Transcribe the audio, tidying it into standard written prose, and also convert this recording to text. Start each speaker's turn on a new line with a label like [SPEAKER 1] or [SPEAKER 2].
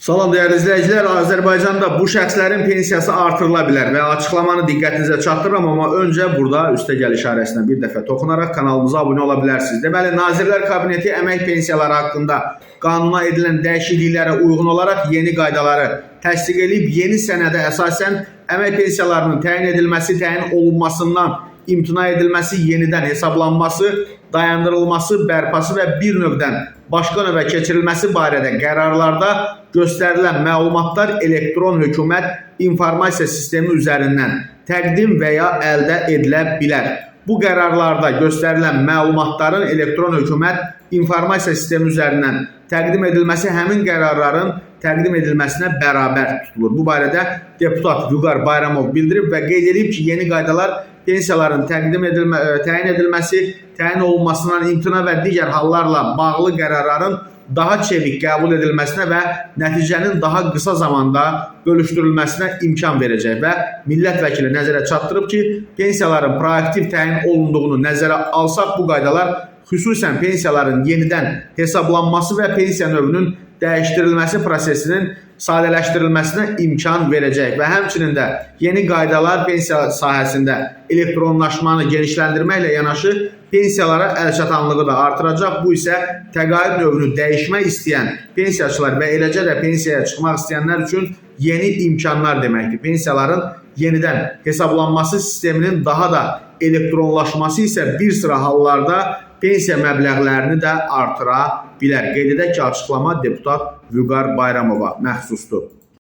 [SPEAKER 1] Salam dəyərli izləyicilər, Azərbaycanda bu şəxslərin pensiyası artırıla bilər və açıqlamanı diqqətinizə çatdırıram, amma öncə burada üstəgəl işarəsinə bir dəfə toxunaraq kanalımıza abunə ola bilərsiniz. Deməli, Nazirlər Kabineti əmək pensiyaları haqqında qanuna edilən dəyişikliklərə uyğun olaraq yeni qaydaları təsdiq edib, yeni sənədə əsasən əmək pensiyalarının təyin edilməsi, təyin olunmasından imtina edilməsi, yenidən hesablanması, dayandırılması, bərpası və bir növdən başqa növə keçirilməsi barədə qərarlarda göstərilən məlumatlar elektron hökumət informasiya sistemi üzərindən təqdim və ya əldə edilə bilər. Bu qərarlarda göstərilən məlumatların elektron hökumət informasiya sistemi üzərindən təqdim edilməsi həmin qərarların təqdim edilməsinə bərabər tutulur. Bu barədə deputat Vüqar Bayramov bildirib və qeyd edib ki, yeni qaydalar pensiyaların təyin edilməsi, təyin olunmasından imtina və digər hallarla bağlı qərarların daha çevik qəbul edilməsinə və nəticənin daha qısa zamanda bölüşdürülməsinə imkan verəcək və millət vəkili nəzərə çatdırıb ki, pensiyaların proaktiv təyin olunduğunu nəzərə alsaq, bu qaydalar xüsusən pensiyaların yenidən hesablanması və pensiya növünün dəyişdirilməsi prosesinin sadələşdirilməsinə imkan verəcək və həmçinin də yeni qaydalar pensiya sahəsində elektronlaşmanı genişləndirməklə yanaşı pensiyalara əlçatanlığı da artıracaq. Bu isə təqaüd növünü dəyişmək istəyən pensiyaçılar və eləcə də pensiyaya çıxmaq istəyənlər üçün yeni imkanlar deməkdir. Pensiyaların yenidən hesablanması sisteminin daha da elektronlaşması isə bir sıra hallarda pensiya məbləğlərini də artıra bilər. Qeyd edək ki, açıqlama deputat Vüqar Bayramova məxsusdur.